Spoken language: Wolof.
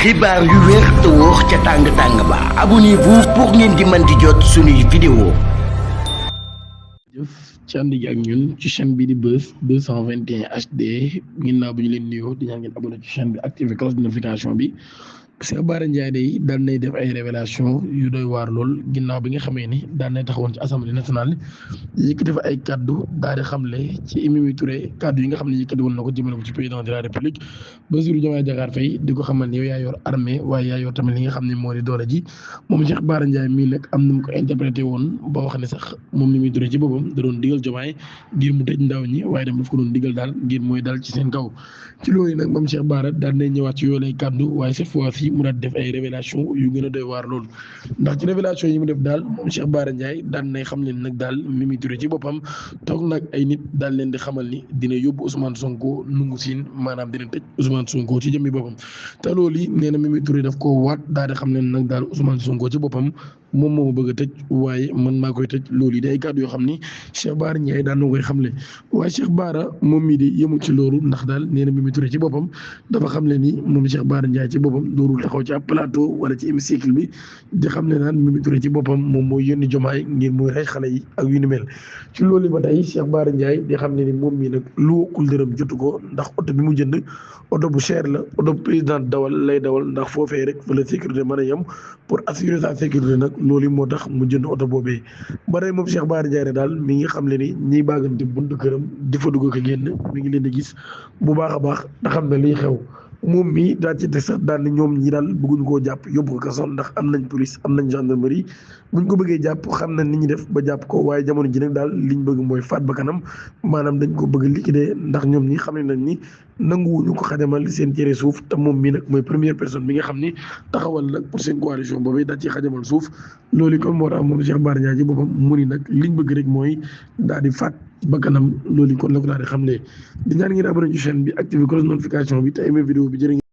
xibaar yu wér te wóor ca tàng tàng ba abonnez-vous pour ngeen di mën di jot suñuy vidéo. jëf ci ànd gi ak ñun ci chaîne bi di Buzz 221 HD ginnaaw bi ñu leen nuyoo di ñaan ngeen abonné ci chaîne bi activé cloche de notification bi. Cheikh Bara Ndiaye day daan nay def ay révélation yu doy waar lool ginnaaw bi nga xamee ni daan nay taxawoon ci assemblée nationale yëkkati fa ay kaddu daal di xamle ci Mimi Touré kaddu yi nga xam ne yëkkati woon na ko jëmale ko ci président de la république Bassirou Diomaye Diakhar Faye di ko xamal ne yow yaa yor armée waaye yaa yor tamit li nga xam ne moo di doole ji moom Cheikh Bara Ndiaye mii nag am na mu ko interprété woon ba wax ne sax moom Mimi Touré ci boppam da doon digal Diomaye ngir mu tëj ndaw ñi waaye dem daf ko doon digal daal ngir mooy dal ci seen kaw ci loolu nag moom Cheikh Bara daan nay ñëwaat ci yoolee kaddu waaye cette fois ci mu daal def ay révélation yu gën a doy waar loolu ndax ci révélation yi mu def daal moom Cheikh Bara Ndiaye daan nay xam leen nag daal Mimi Touré ci boppam toog nag ay nit daal leen di xamal ni dina yóbbu Ousmane Sonko nungu siin maanaam dina tëj Ousmane Sonko ci jëmmi boppam te loolu yi nee na Mimi Touré daf koo waat daal di xam leen nag daal Ousmane Sonko ci boppam moom moo bëgg a tëj waaye man maa koy tëj loolu yi day kàddu yoo xam ni Cheikh Bara Ndiaye daan na koy xamle waaye Cheikh Bara moom mii di yemul ci loolu ndax daal nee na Mimi Touré ci boppam dafa xamle ni moom Cheikh Bara Ndiaye ci boppam doorul taxaw ci ab plateau wala ci hémicycle bi di xam ne naan Mimi Touré ci boppam moom mooy yónni Diomaye ngir muy rey xale yi ak yu ni mel ci loolu ba tey Cheikh Bara Ndiaye di xam ne ni moom mii nag lu wokkul dërëm jotu ko ndax oto bi mu jënd oto bu cher la oto bu président dawal lay dawal ndax foofee rek fa la sécurité mën a yem pour assurer sa sécurité nag loolu moo tax mu jënd oto boobee ba tey moom Cheikh Bara Ndiaye daal mi ngi xam le ni ñiy baagante buntu këram di fa dugg ko génn mi ngi leen di gis bu baax a baax da xam ne liy xew moom mii daal ci teg sax daal ni ñoom ñi daal bëgguñu koo jàpp yóbbu ko kaso ndax am nañ police am nañ gendarmerie buñ ko bëggee jàpp xam na ni ñi def ba jàpp ko waaye jamono ji nag daal liñ bëgg mooy faat ba kanam maanaam dañ ko bëgg liquider ndax ñoom ñi xam ne nañ ni nanguwuñu ko xajamal seen cere suuf te moom mii nag mooy première personne bi nga xam ni taxawal nag pour seen coalition boobu daal ci xajamal suuf loolu kon moo tax moom Cheikh Bara Ndiaye ci boppam mu ni nag liñ bëgg rek mooy daal di faat ba kanam loolu kon la ko daal di xamle di ñaan ngeen abonné ci chaîne bi activé cloche notification bi te aimé vidéo bi jërë